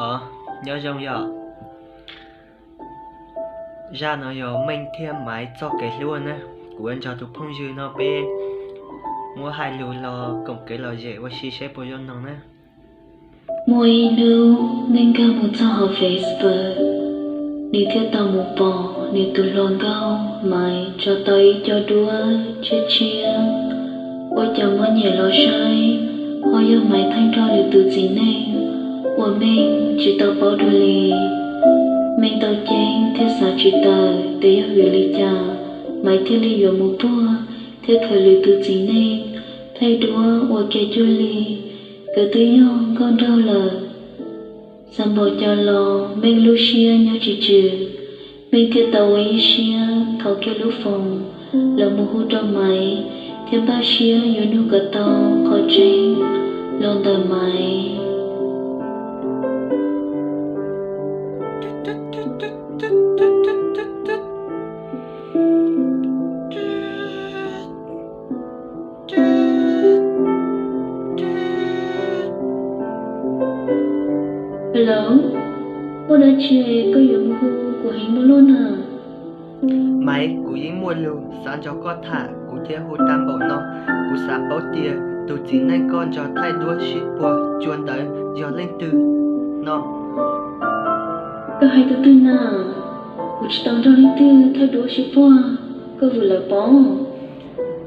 Os, nyob zoo yom. Zaj no yog Meej thiab Maiv txoj kev hlub na. Kuv yuav nrog tus phooj ywg no peb muab hais lus los koom kev lom zem ua si seb puas zoo no na. Muaj ib hnub Meej nkag mus txog hauv Facebook, nws thiaj tau mus pom nws tus hluas nkauj Maiv tso tau ib co duab tshiab tshiab. Ua cas muab nyem los saib, ho yog Maiv thaij nrog nws tus txiv neej uas Meej tsis tau paub dua li. Meej tau ceeb thiab xav tsis tawm tias yog vim li cas Maiv thiaj li yuav mus puag thiab khaws lwm tus txiv neej thaij duab ua ke cuag li nkawd twb yog nkauj nraug lawm. Xav npaum cas los Meej lub siab nyob tsis tswm, Meej thiaj tau ua ib siab thov kiag lub foos los mus hu rau Maiv thiab npaj siab yuav nug kom tau qhov tseeb los ntawm Maiv. Hello, ua dab tsi koj yuav mus hu kuv heev ua luaj na? Maiv, kuv yeej muaj lus xav nrog koj tham, kuv thiaj hu tag npaum no. Kuv xav paub tias tus txiv neej koj nrog thaij duab sib puag cua ntawd yog leej twg no? Koj hais tus twg na? Kuv tsis tau nrog leej twg thaij duab sib puag, koj vwm lawm pob.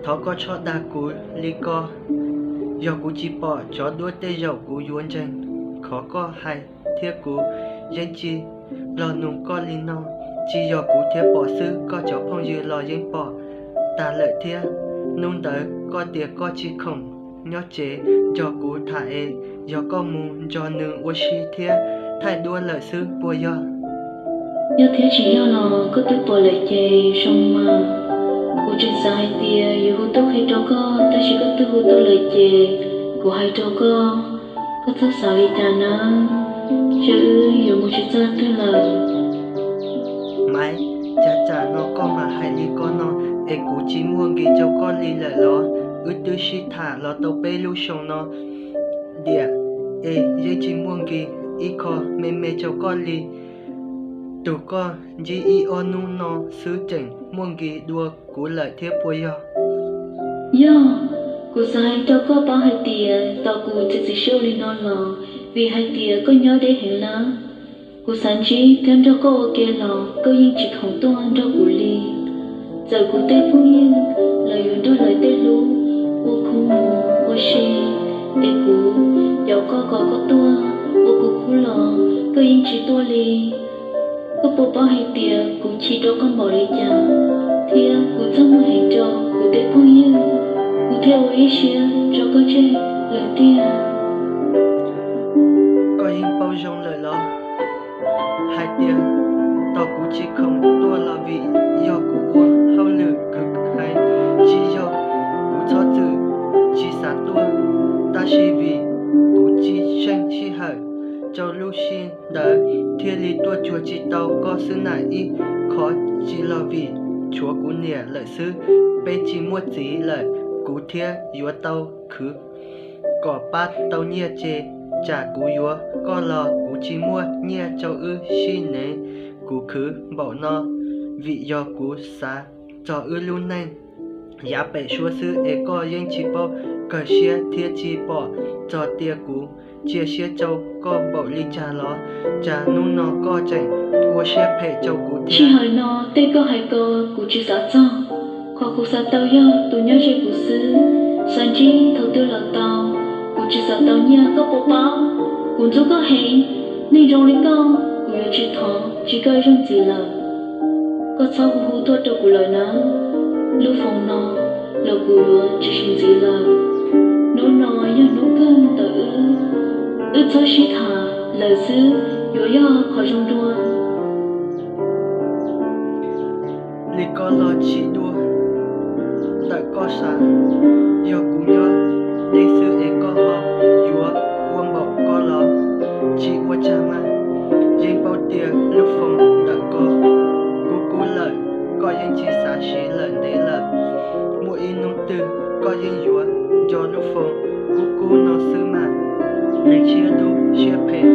Thov koj txhob dag kuv li ko. Yog kuv tsis pom cov duab tej zaum kuv yuav ntseeg qhov koj hais thiab kuv yeej tsis los nug koj li no. Tsis yog kuv thiaj pom xwb, koj cov phooj ywg los yeej pom tag lawm thiab. Hnub ntawd koj tias koj tsis khoom nyob tsev nrog kuv tham es yog koj mus nrog nws ua si thiab thaij duab lawm xwb puas yog? Yog thiab tsis yog los koj twb pom lawm ces zoo mas. Kuv tseem xav hais tias yuav hu tuaj qhia rau koj, tab sis koj twb hu tuaj lawm ces kuv hais rau koj, koj txhob xav li cas nawb. Ces wb yuav mus tsis txog twg lawm. Maiv, cas tsam no koj mam hais li ko no, es kuv tsis muaj nqis rau koj li lawm los? Wb twb sib tham los tau peb lub xyoo no diam, es yeej tsis muaj nqis ib qho me me rau koj li. Tus koj ntsib ib ob hnub no xwb tseem muaj nqis dua kuv lawm thiab puas yog? Yog, kuv xav hais rau koj paub hais tias tos kuv txiav txim siab ua li no los vim hais tias koj nyob deb heev na. Kuv xav ntsib thiab nrog koj ua ke los koj yeej tsis khoom tuaj nrog kuv li. Txawm kuv tej phooj ywg los yuav nrog lawv tej hlub ua khub mus ua si, es kuv caum koj kom koj tuaj ua kuv khub los koj yeej tsis tuaj li. Koj puas paub hais tias kuv chim rau koj npaum li cas, thiab kuv txaj muag heev rau kuv tej phooj ywg, kuv thiaj ua ib siab tso koj tseg lawm tiag. Koj yeej paub zoo lawm los hais tias tos kuv tsis khoom tuaj los vim yog kuv ua hauj lwm khwv heev, tsis yog kuv txhob txwm tsis xav tuaj, tab sis vim kuv tsis tsheej sij hawm rau lub sij ntawd thiaj li tuaj cuag tsis tau koj xwb na. Ib qho tsis los vim tshuav kuv niam lawm xwb, peb tsis muaj txiv lawm, kuv thiaj yuav tau khwv kom pab tau nyiaj ces tsam kuv yuav koj los kuv tsis muaj nyiaj rau wb sib nev. Kuv khwv npaum no vim yog kuv xav txog wb lub neej yav pem suab xwb es koj yeej tsis paub kawg siab thiab tsis pom txog tias kuv cia siab rau koj npaum li cas los. Cas hnub no koj tseem ua siab phem rau kuv thiab? Sij hawm no tej koj hais ko kuv tsis xav txog. Qhov kuv xav tau yog tus nyob ze kuv xwb. Xav ntsib thaum twg los tau, kuv tsis xav tau nyiaj koj puas paub. Kuv ntxub koj heev, neeg zoo li koj kuv yuav tsis thov tsis koj ib zaug ntxiv lawm. Koj txhob hu hu tuaj rau kuv lawm nawb. Lub foos no los kuv yuav tsis siv ntxiv lawm. Hnub no yog hnub kawg ntawm wb, wb txhob sib tham lawm xwb yuav yog qhov zoo dua. Li ko los tsis dua ntawm koj xav. Yog kuv nyob deb xwb es koj ho yuav ua npaum ko los tsis ua tsag mas. Yeej paub tias lub foos ntawm ko kub kub lawm, koj yeej tsis xav siv lawm ntev lawm. Muaj ib hnub twg koj yeej yuav nco lub foos kub kub no xwb mas. Neeg siab dub siab phem,